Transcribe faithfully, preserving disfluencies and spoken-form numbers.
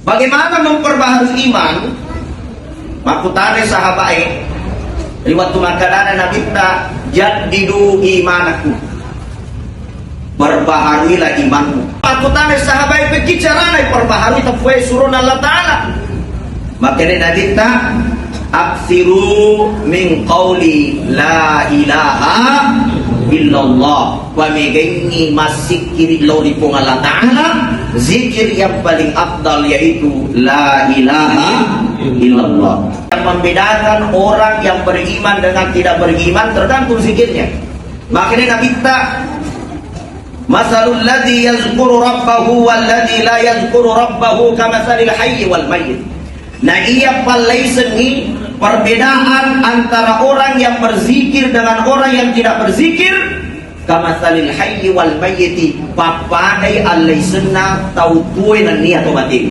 Bagaimana memperbaharui iman? Makkutanai sahabae, ri wettu makkedana Nabitta, "Jaddidu imanakum." Perbaharuilah imanmu. Makkutanai sahabae, "Pekki carana perbaharui teppuai surona Allah Ta'ala?" Makkedai Nabitta, "Aksiru min qauli la ilaha illallah." Pamegengngi massikkiri lao ri Puang Allah Ta'ala, zikir yang paling afdal yaitu la ilaha illallah. Yang membedakan orang yang beriman dengan tidak beriman tergantung zikirnya. Makanya Nabitta, "Masalul ladzi yazkuru rabbahu wal ladzi la yazkuru rabbahu kamatsalil hayyi wal mayyit." Nah, iya pallaisengngi perbedaan antara orang yang berzikir dengan orang yang tidak berzikir, kamatsalil hayyi wal mayyiti, pappadai allaisenna tau tuoe nennia to mate.